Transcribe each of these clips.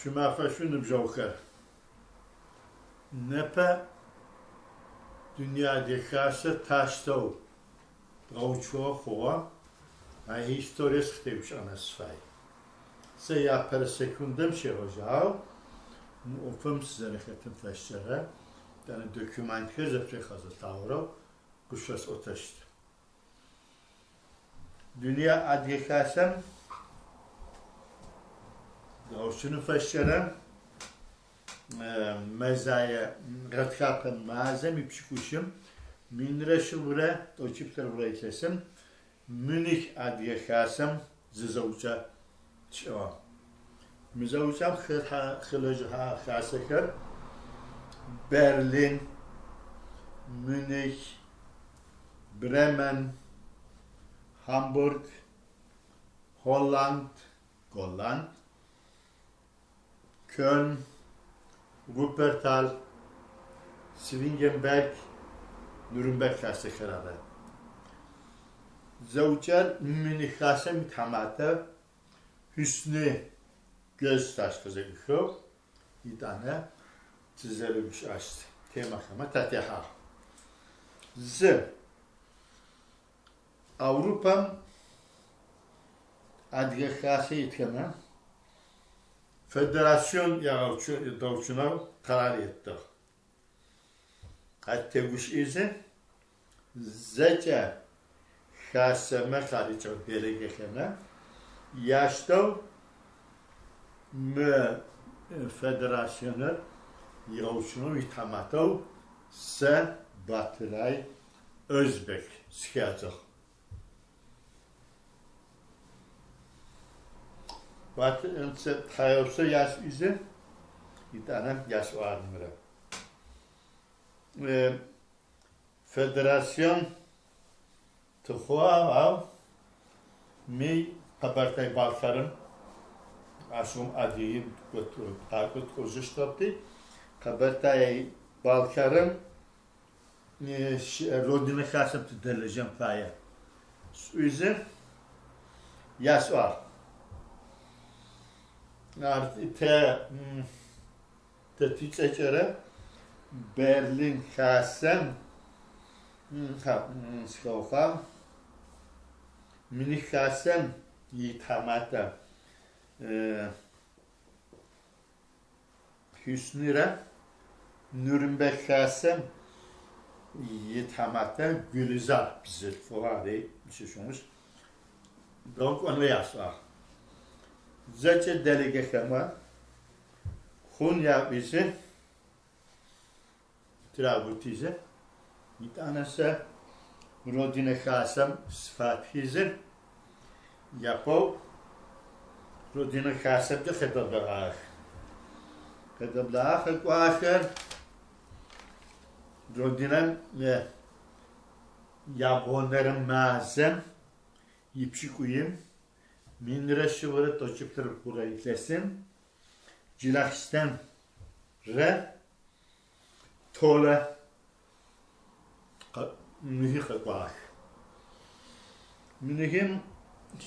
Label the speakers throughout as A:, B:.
A: Шъуимафэ шӏу, ныбджэгъухэр! Непэ Дунэе Адыгэ Хасэр таущтэу дгъэуцугъэ хъугъэ, а историе сыкъытегущыӏэнэу сыфай. Сэ иапэрэ секундэм щегъэжьагъэу мы ӏофым сызэрэхэтым фэшӏкӏэрэ етӏанэ документхэр зэпкӏэ къэзгъэлъагъорэу къышъосӏотэщт. Дунэе Адыгэ Хасэм дгъэуцуным фэшӏкӏэрэ мэзае гъэтхапэ мазэм ипшӏыкӏущым 1192-рэ илъэсым Мюних Адыгэ Хасэм зы зэӏукӏэ тшӏыгъэ. Мы зэӏукӏэм хэлэжьыгъэ хасэхэр Берлин, Мюних, Бремен, Хамбург, Холланд, Голланд, Кёльн, Вуппертал, Свингенберг, Нюрнберг хасэхэр ары. Зэӏукӏэр Мюних хасэм итхьаматэ Хьусни Гёз ащ къызэӏуихыгъ, етӏанэ тызэрыгущыӏэщт темэхэмэ татехьагъ. Зы. Аурупэм Адыгэ Хасэ итхэмэ федерацион ягъэуцунэу къэрар еттыгъ. Ащ тегущыӏизэ, зэкӏэ хасэмэ къарыкӏыгъэ делегехэмэ яштэу мы федерационыр игъэуцунэу итхьаматэу сэ Батырай Özbek сыхадзыгъ. Тхьаегъэпсэу ясӏуизэ, етӏанэ ясӏуагъэр мыры. Федерацион тыхъугъ, ау мы Къэбэртэе-Балъкъэрым ащыгъум Адыгеим къакӏо тӏожьыщтыгъэпти, Къэбэртэе-Балъкъэрым щыӏэ Родинэ хасэм тыдэлэжьэн фае сӏуизэ ясӏуагъ. Ар тэ тэ тицӏэкӏэрэ Берлин хасэм сыхэукъуагъ, Мюних хасэм итхьаматэ Хьуснирэ Нюрнберг хасэм итхьаматэ Гюлизар бзылъфыгъэ ари щыщыгъэшъ, дгъэкӏонэу ясӏуагъ. Зэкӏэ делегехэмэ хъун яӏуизэ, тырагутизэ, итӏанэ сэ Родинэ хасэм сыфатхизэ, япэу Родинэ хасэмкӏэ къедгъэблэгъагъэх. Къедгъэблэгъагъэх къэкӏуагъэхэр Родинэм ябгъонэрэ мазэм ипшӏыкӏуим 1192-рэ илъэсым Джылахъстэн рэ Толэ Мюнихи къэкӏуагъэх. Мюнихым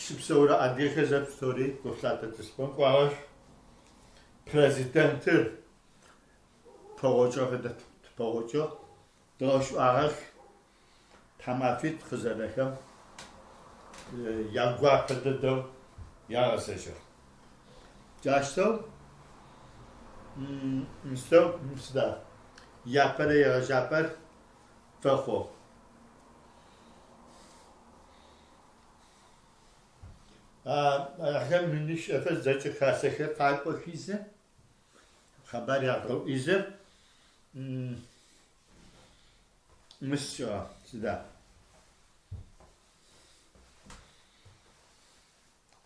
A: щыпсэурэ адыгэхэр зэпстэури гуфлъатэ тӏысыпӏэм кӏуагъэх. Президентыр пэгъокӏыгъэ фэдэ тыпэгъокӏыгъ, дгъэшӏуагъэх. Тхьамафитӏу къызэнэхэм ягуапэ дэдэу ягъэзэжьыгъ. Джащтэу мыстэу сыда иапэрэ егъэжьапӏэр фэхъугъ. Ахэм Мюних щыӏэхэр зэкӏэ хасэхэр къакӏохизэ, къэбар ядгъэӏуизэ, Мыщкӏэ сыда?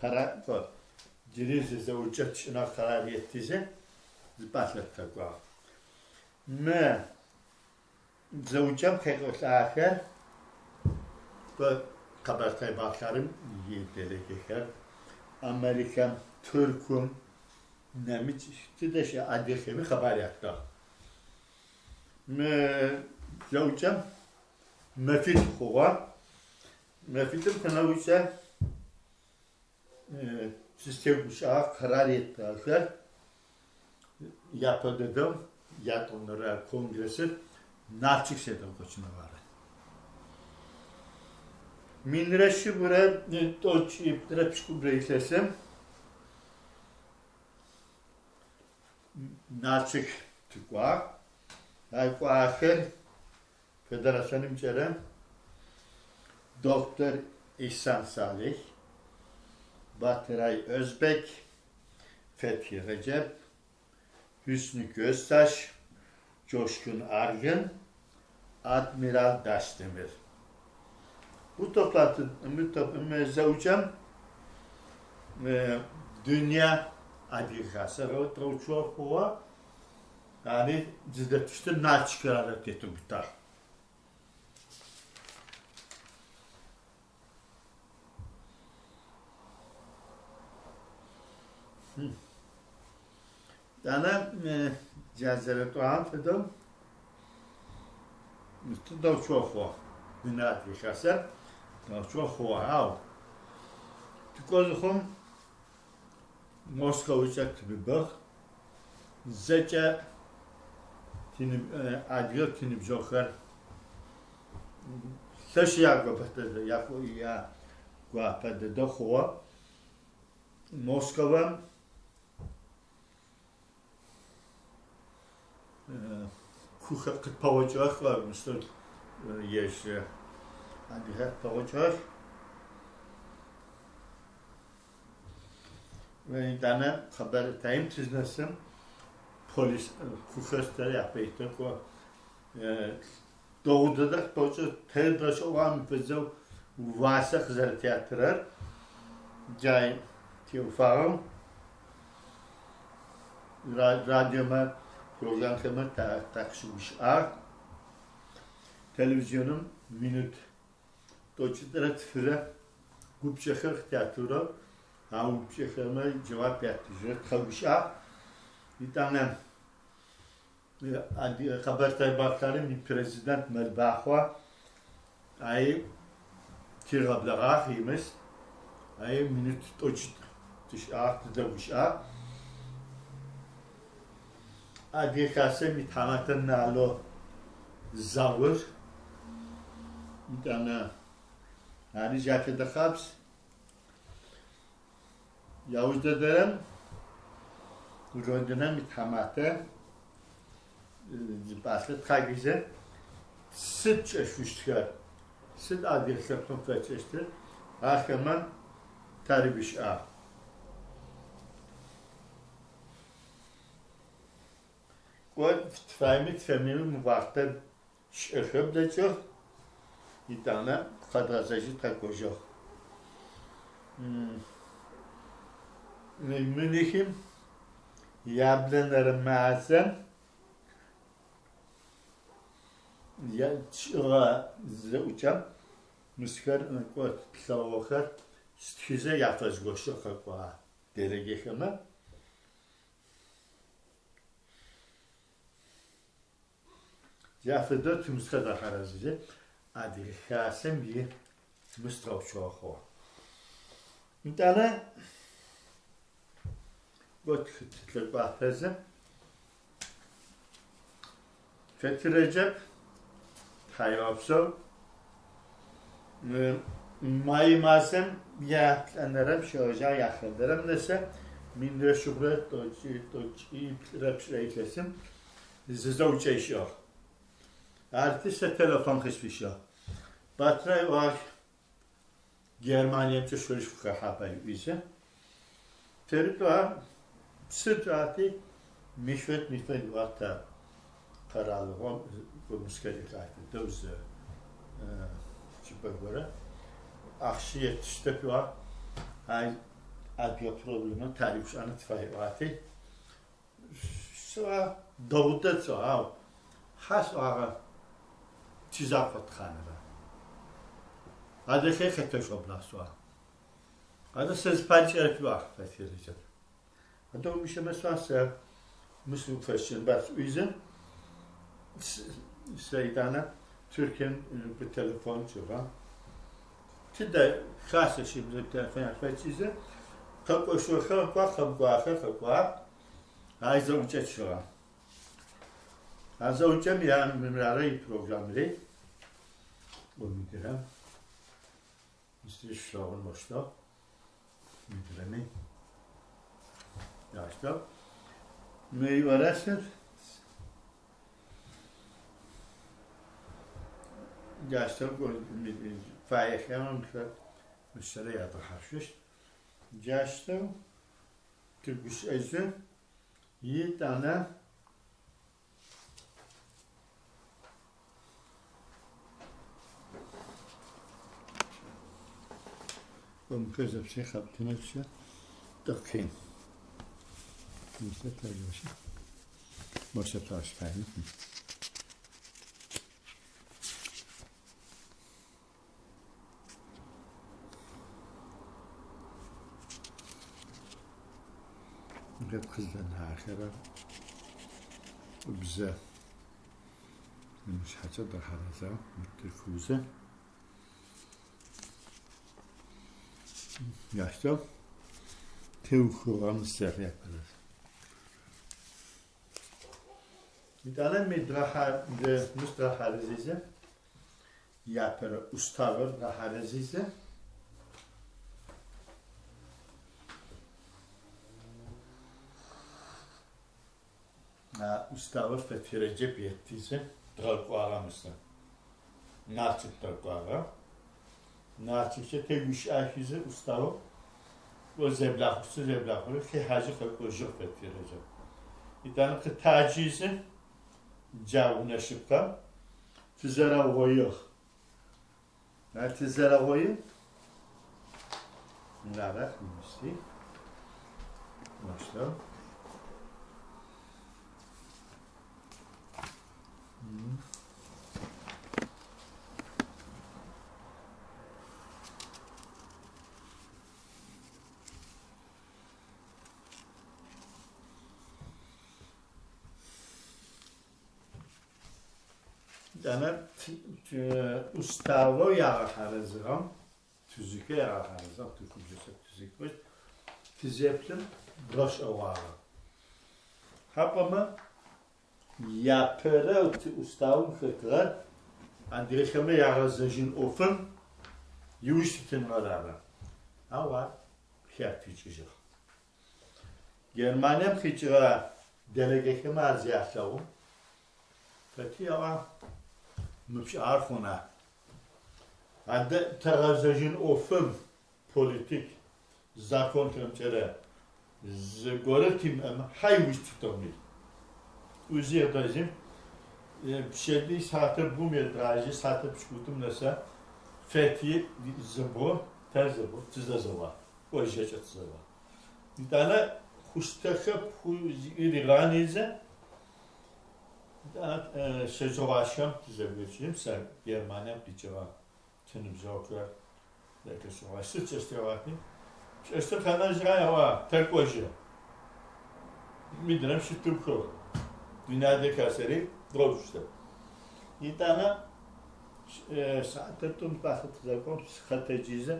A: Къэрар джыри зы зэӏукӏэ тшӏынэу къэрар еттызэ, зы пӏалъэ тфэкӏуагъ. Мы зэӏукӏэм къекӏолӏагъэхэр Къэбэртэе-Балъкъэрым иделегехэр, Америкэм, Тыркум, нэмыкӏ тыдэ щыӏэ адыгэхэми къэбар яттыгъ. Мы зэӏукӏэм мэфитӏу хъугъэ. Мэфитӏум къынэукӏэ тызтегущыӏагъ, къэрар еттыгъэхэр. Япэ дэдэу ятӏонэрэ конгрессыр Налщык щедгъэкӏокӏынэу ары. 1191 илъэсым Налщык тыкӏуагъ. Ай кӏуагъэхэр Федерасионымкӏэрэ доктор İhsan Salih, Batıray Özbek, Fethi Recep, Hüsnü Göztaş, Coşkun Argın, Admiral Daşdemir. Bu toplantı, bu zevcem Dünya Адыгэ Хасэр дгъэуцугъэ хъугъэ, ари зыдэтыщтыр Налщыкыр ары тетыубытагъ. Етӏанэ джа зэрэтӏуагъэм фэдэу дгъэуцугъэ хъугъэ. Дунэе Адыгэ Хасэр дгъэуцугъэ хъугъэ, ау тыкӏо зыхъум Москваукӏэ тыбыбыгъ, зэкӏэ адыгэ тиныбджэгъухэр лъэшэу ягуапэ дэдэ хъугъэ. Москвам кухэр къытпэгъокӏыгъэх, ежь адыгэхэр къытпэгъокӏыгъэх. Етӏанэ Къэбэртаим тызнэсым полис кухэр тэри апэ итэу кӏо дэгъу дэдэ къытпэгъокӏыгъ, тэ дгъэшӏэгъуагъэм фэдизэу уасэ къызэрэтятырэр джай теуфагъэу радиомэ, программхэмэ такъыщыгущыӏагъ. Телевизионым минут 93 упчӏэхэр къытятыурэ, а упчӏэхэмэ джэуап яттыжьырэ тыкъэгущыӏагъ. Етӏанэ Къэбэртэе-Балъкъэрым ипрезидент Мэлбахъо ай тигъэблэгъагъ имыс, ай минут 90 тыщыӏагъ, тыдэгущыӏагъ. Адыгэ Хасэм итхьаматэ Нало Заур, етӏанэ ари джа фэдэ къабз. Яуж дэдэрэм Родинэм итхьаматэ зы пӏалъэ тхьагызэ сыд кӏэшъущтхэр, сыд адыгэ лъэпкъым фэкӏэщтыр, ахэмэ тарыгущыӏагъ. Кӏо, тыфаеми тыфэмыеми мы уахътэр щыӏэхэп дэкӏыгъ, етӏанэ къэдгъэзэжьи тыкъэкӏожьыгъ. Мюнихым яблэнэрэ мазэм тшӏыгъэ зэӏукӏэм мысхэр кӏо тлъэгъугъэхэр стхызэ яфэзгощыгъ къэкӏуагъ делегехэмэ. Джа фэдэу тимысхэр дгъэхьарэзыжьы Адыгэ Хасэм и мыс дгъэуцугъэ хъугъэ. Етӏанэ кӏо тылъыкӏуатэзэ Фети Реджеп тхьаегъэпсэу май мазэм яплӏэнэрэм щегъэжьагъ яхэнэрэм нэсэ 1193 илъэсым зы зэӏукӏэ ышӏыгъ. Арти сэ телефон къысфишӏыгъ. Батырай ыӏуагъ Германиемкӏэ шъори шъухэхьаба ыӏуизэ. Тэри тӏуагъ, сыд тӏуагъэти, мыщ фэд, мыщ фэд ыӏуагъ тэ къэралыгъом Мускэри къафидэу зы чӏыпӏэ горэ ахъщэ еттыщтэп ыӏуагъ. Ай адыгэ проблемэ таригущыӏэнэу тыфай ыӏуагъэти, сӏуагъ, дэгъу дэд сӏуагъ, ау хьа сӏуагъэ тизакъо тыкъанэра? Адрэхэр хэт тэжъугъэблагъ сӏуагъ. Адэ сэ зыпари кӏэрэп ыӏуагъ Фэтхи Реджеп. Адэ умыщэмэ сӏуагъ сэ мыс уфэсщэнба сӏуизэ, сэ етӏанэ Тыркуем по телефон кӏыгъэ. Тыдэ хасэ щымыӏэ телефон яфэсшӏызэ, къэкӏошъохэр къэкӏуагъ, къэмыкӏуагъэхэр къэкӏуагъ. Ай зэӏукӏэ тшӏыгъэ. А зэӏукӏэм ямырарэ ипрограммри ӏомыдырэм мыстри шъулъэгъун мощтэу мыдрэми ящтэу. Мы иӏорэсыр джащтэу фаехэм мыхэр мыщэрэ ядгъэхьашъущт. Джащтэу тыгущыӏэзэ етӏанэ Мыхэр зэпсей къэптынэкӏэ тӏыкъин. Мисэ тажэщи. Мощэ ташхайны. Мыхэр къыздэнахэрэр бзэ мышъхьэкӏэ дгъэхьазырыгъ тыркубзэ. Ящтэу теухыгъэм сэр япэрэр. Етӏанэ мы мыщ дгъэхьазырызэ Япэрэ уставыр дгъэхьазырызэ а уставыр Фэтхи Реджеп еттизэ дгъэкӏуагъэ мысэ. Налчык дгъэкӏуагъэ. Налчыккӏэ тегущыӏэхизэ уставым кӏо зэблахъущтыр зэблахъури хихьажьи къэкӏожьыгъ Фэтхи Реджеп. Етӏанэ къытаджизэ джа унэ шъыпкъэм тызэрэугъоигъ. А тызэрэугъои Нарах мисли. Мощтэу. Етӏанэ уставэу ягъэхьазырыгъэм тузыкэ ягъэхьазырыгъ, тыркубзэкӏэ тузык пӏощт, тызеплъым дгъэшӏэгъуагъэ. Хьа пӏомэ, япэрэу ты уставым хэтыгъэр адыгэхэмэ ягъэзэжьын ӏофым иуж титыныгъэр ары. Ау ар хятыкӏыжьыгъ. Германием къикӏыгъэ делегехэмэ ар зялъэгъум, хэти аӏуагъ, мы пшӏагъэр хъуна? Адэ тэгъэзэжьын ӏофым политик законхэмкӏэрэ зыгорэ тимыӏэмэ, хьа иуж титыгъми? Узигъ дэжьым пщэдей сыхьатыр бгъум едгъажьи, сыхьатыр пшӏыкӏутӏум нэсэ Фети зыбгъу, тэ зыбгъу тызэзэуагъ. Кӏожьэкӏэ тызэуагъ. Итӏанэ хъущтэхэп ригъанизэ, итӏанэ щэджэгъуашхэм тызэблэкӏыжьым, сэ Германием къикӏыгъэ тиныбджэгъухэр зэхэсыгъэ. Сыд пшӏэщтыгъэти? Пшӏэщтыр къэнэжьыгъа еӏуа, тэкӏожьы. Мидрэм щытыухыгъ. Дунай Адыгэ Хасэри дгъэуцущтэп. Итӏанэ сыхьатыр тӏум пӏалъэ тызэкӏом, сыкъэтэджызэ,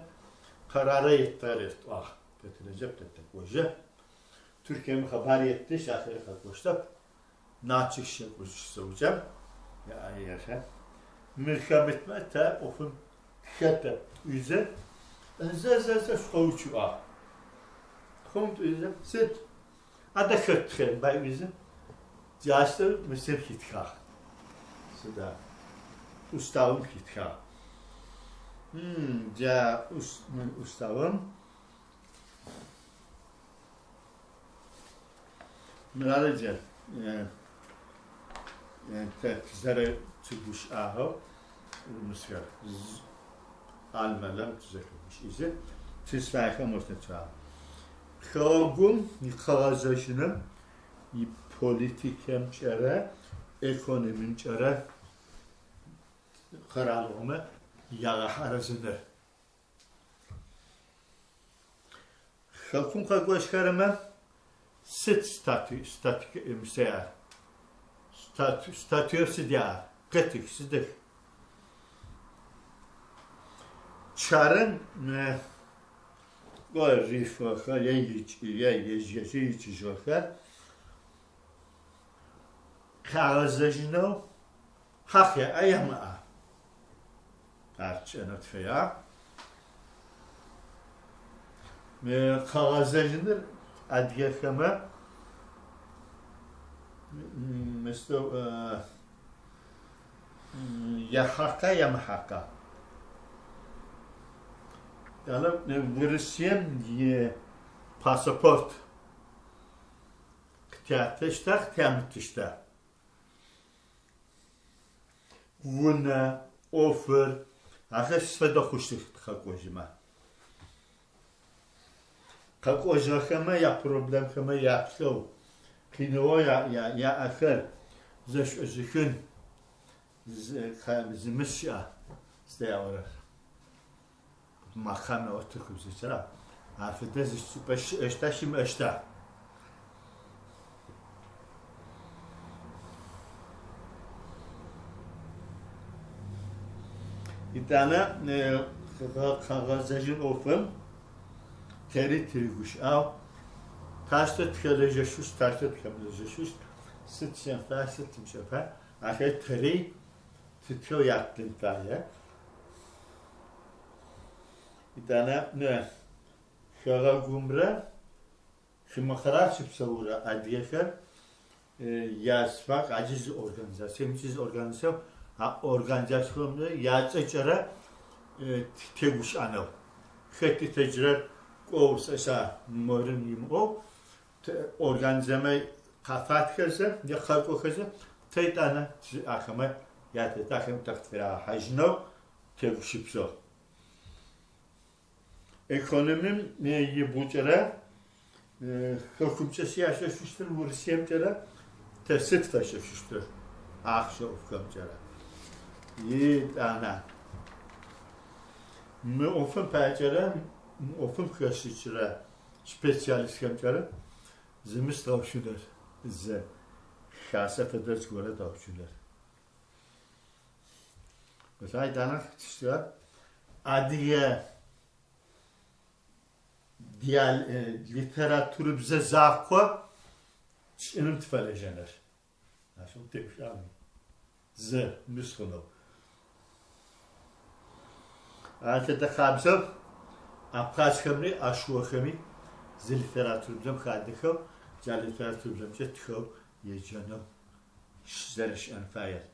A: Къэрарэ еттыгъэр естӏуагъ. Фети Реджеп тэ тэкӏожьы. Туркием къэбар еттышъ, ахэри къэкӏощтэп. Налчык щэкӏощ зэӏукӏэм. Яӏэ Мыр хэмытмэ тэ ӏофым тыхэтэп тӏуизэ, зэ, зэ, зэ шъукъэуцу ыӏуагъ. Хъум тӏуизэ, сыд? Адэ хэт тхэнба ыӏуизэ, джащтэу мысэм хитхагъ. Сыда? Уставым хитхагъ. Джа уставым мырары джа тэ тызэрэтыгущыӏагъэу мысхэр Алмэлэм тызэхэгущыӏизэ тызфаехэм мощтэу тшӏагъ. Хэгъэгум икъэгъэзэжьыным иполитикэмкӏэрэ экономимкӏэрэ къэралыгъомэ ягъэхьазырыныр. Хэкум къэкӏощхэрэмэ сыд стату, статуер сыд яӏэр? Хэтых, сыдых? Чарын кӏо рифыгъэхэр е икӏ е ежь-ежьыр икӏыжьыгъэхэр. Къагъэзэжьынэу хьакъ яӏа ямыӏа? Ар тшӏэнэу тыфэягъ. Мы къэгъэзэжьыныр адыгэхэмэ мыстэу яхьакъа ямыхьакъа? Етӏанэ Урысыем и паспорт къытятыщта, къытямытыщта? Унэ ӏофыр ахэр сыд фэдэ хъущтых тыкъэкӏожьымэ? Къэкӏожьыгъэхэмэ япроблемхэмэ яплъэу, къиныгъоу яӏэхэр зэшӏозыхын зымыс щыӏа сыда яӏорэр? Макъам еӏо тыркубзэкӏэ. Афэдэ зы чӏыпӏэ щыӏэщта, щымыӏэщта? Етӏанэ къэгъэзэжьын ӏофым тэри тыригущыӏагъ. Таущтэу тыхэлэжьэшъущт, таущтэу тыхэмылэжьэшъущт, сыд тшӏэн фае, сыд тымышӏэн фае, ахэр тэри тытхэу яттын фае. Етӏанэ хэгъэгумрэ хымэ къэрал щыпсэурэ адыгэхэр язфак аджи зы организацие, мыкӏи зы организацие, а организациехэмрэ яцӏэкӏэрэ тегущыӏэнэу. Хэти тэджырэр кӏоу сэ морым имыӏоу организациемэ къафатхэзэ е къэкӏохэзэ тэ етӏанэ ахэмэ ятет ахэм тэ къытфырагъэхьажьынэу тегущыпсыгъ. Экономием ибгъукӏэрэ хэкумкӏэ сы яшӏэшъущтыр, Урысыемкӏэрэ тэ сыд фэшӏэшъущтыр ахъщэ ӏофхэмкӏэрэ. Етӏанэ мы ӏофым паекӏэрэ мы ӏофым хэшӏыкӏырэ специалистхэмкӏэрэ зымыс дгъэуцуныр, зы хасэ фэдэ зыгорэ дгъэуцуныр. Етӏанэ адыгэ литературыбзэ закъо тшӏыным тыфэлэжьэныр. Ащыгъум тегущыӏагъ зы мыс хъунэу. Ащ фэдэ къабзэу абхъазхэмри ашугэхэми зы литературыбзэм хадэхэу, джа литературыбзэмкӏэ тхэу еджэнэу зэрэщыӏэн фаер.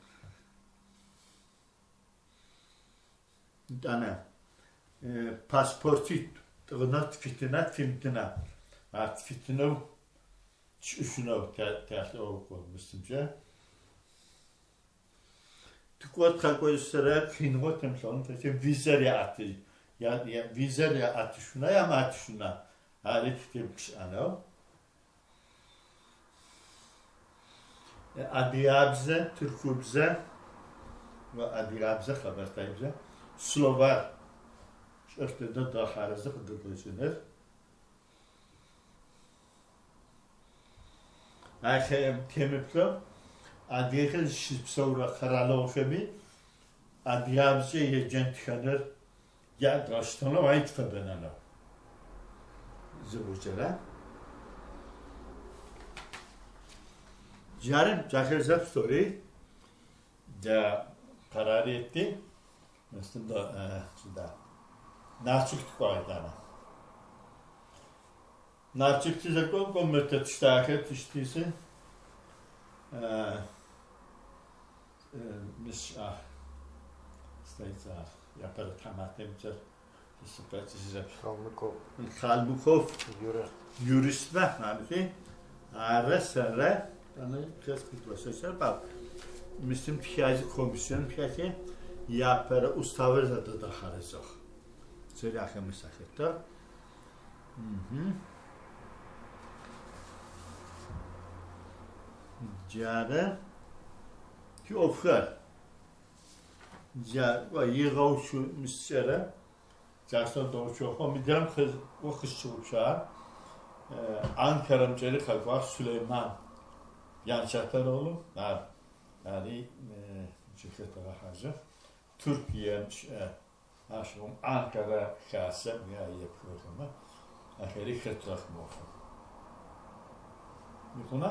A: Етӏанэ паспортитӏу тӏыгъынэу тыфитына, тыфимытына? Ар тыфитынэу тшӏышъунэу тялъэӏу мыстымкӏэ. Тыкӏо тыкъэкӏожьырэ къиныгъо тэмылъэгъун фэкӏэ визэр яӏэты, визэр яӏэтышъуна, ямыӏэтышъуна? Ари тытегущыӏэнэу. Адыгабзэ, тыркубзэ, адыгабзэ, къэбэртаибзэ, словарь шӏэх дэдэ дгъэхьарэзы къыдэдгъэкӏыныр. Ахэм темыплъэу адыгэхэр зыщыпсэурэ къэралыгъохэми адыгабзэкӏэ еджэн-тхэныр ядгъэштэнэу, ай тыфэбэнэнэу. Зыгъукӏэрэ. Джары джахэр зэпстэури джа къэрар етти, сыда сыда Налщык тыкӏуагъ етӏанэ. Налщык тызэкӏом кӏом тэ тштахэр тыщтисы мыщ щыӏагъ. Сыда апэрэ тхьаматэм ыцӏэр сыпэкӏыжьырэп.
B: Калмыков.
A: Калмыков
B: Юрэ.
A: Юристмэ арыти, арэ сэрэ Мыстым тхази комиссием тхахи иапэрэ уставыр зэдэдгъэхьарэзыгъ. Сэри ахэмэ сахэтыгъ. Джары тиӏофхэр. Джа игъэуцу мыскӏэрэ джащтэу дгъэуцугъэхэу мыдрэм кӏо къысщыгъупшагъ. Анкарэмкӏэри къэкӏуагъ Сулейман Янчатароğlu. Ар ари джы хэтыгъэхьажьыгъ. Туркием щыӏэ ащыгъум Анкара хасэм епхыгъэхэмэ ахэри хэтыгъэх мы ӏофым. Икъуна?